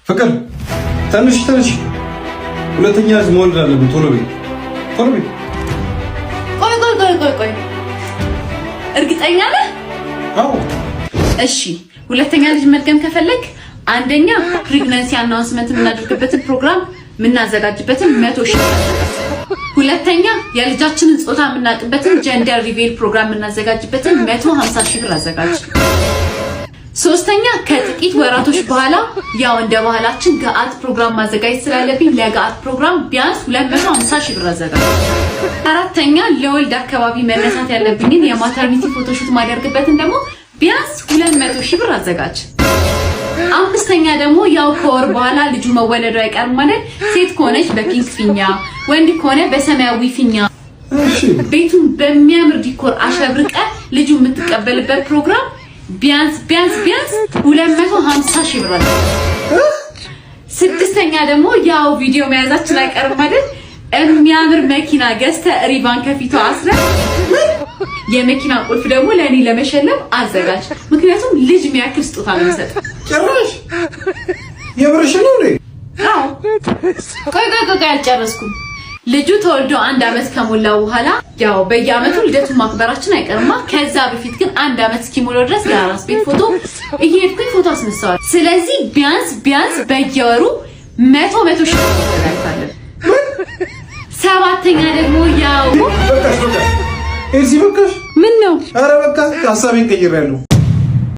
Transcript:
ፍቅር፣ ተነሽ ተነሽ፣ ሁለተኛ ልጅ መውለድ አለብን። ቶሎ በይ ቶሎ በይ። ቆይ ቆይ ቆይ ቆይ ቆይ፣ እርግጠኛ ነህ? አዎ። እሺ፣ ሁለተኛ ልጅ መድገም ከፈለግ አንደኛ pregnancy announcement የምናደርግበትን ፕሮግራም የምናዘጋጅበትን 100,000፣ ሁለተኛ የልጃችንን ጾታ የምናውቅበትን gender reveal ፕሮግራም የምናዘጋጅበትን 150,000 ብር አዘጋጅ። ሶስተኛ ከጥቂት ወራቶች በኋላ ያው እንደ ባህላችን ገአት ፕሮግራም ማዘጋጀት ስላለብኝ ለገአት ፕሮግራም ቢያንስ 250,000 ብር አዘጋጅ። አራተኛ ለወልድ አካባቢ መነሳት ያለብኝን የ maternity photoshoot ማደርግበትን ደግሞ ቢያንስ 200,000 ብር አዘጋጅ። አምስተኛ ደግሞ ያው ከወር በኋላ ልጁ መወለዱ አይቀርም ማለት ሴት ከሆነች በ pink ፊኛ፣ ወንድ ከሆነ በሰማያዊ ፊኛ ቤቱን በሚያምር decor አሸብርቀ ልጁ የምትቀበልበት ፕሮግራም ቢያንስ ቢያንስ ቢያንስ 250,000 ብር አለ። ስድስተኛ ደግሞ ያው ቪዲዮ መያዛችን አይቀርም ማለት የሚያምር መኪና ገዝተ ሪባን ከፊቷ አስረ የመኪና ቁልፍ ደግሞ ለእኔ ለመሸለም አዘጋጅ። ምክንያቱም ልጅ የሚያክል ስጦታ ነው የምሰጠው። ጭራሽ የምርሽ ነው እንዴ? አዎ። ቆይ ቆይ ቆይ፣ አልጨረስኩም። ልጁ ተወልዶ አንድ አመት ከሞላው በኋላ ያው በየአመቱ ልደቱን ማክበራችን አይቀርማ። ከዛ በፊት ግን አንድ አመት እስኪሞላው ድረስ የአራስ ቤት ፎቶ እየሄድኩኝ ፎቶ አስነሳዋል። ስለዚህ ቢያንስ ቢያንስ በየወሩ መቶ መቶ ሺህ ተዘጋጅታለን። ሰባተኛ ደግሞ ያው በቃሽ በቃሽ፣ ኤልሲ በቃሽ። ምን ነው? ኧረ በቃ፣ ሀሳቤን ቀይሬያለሁ።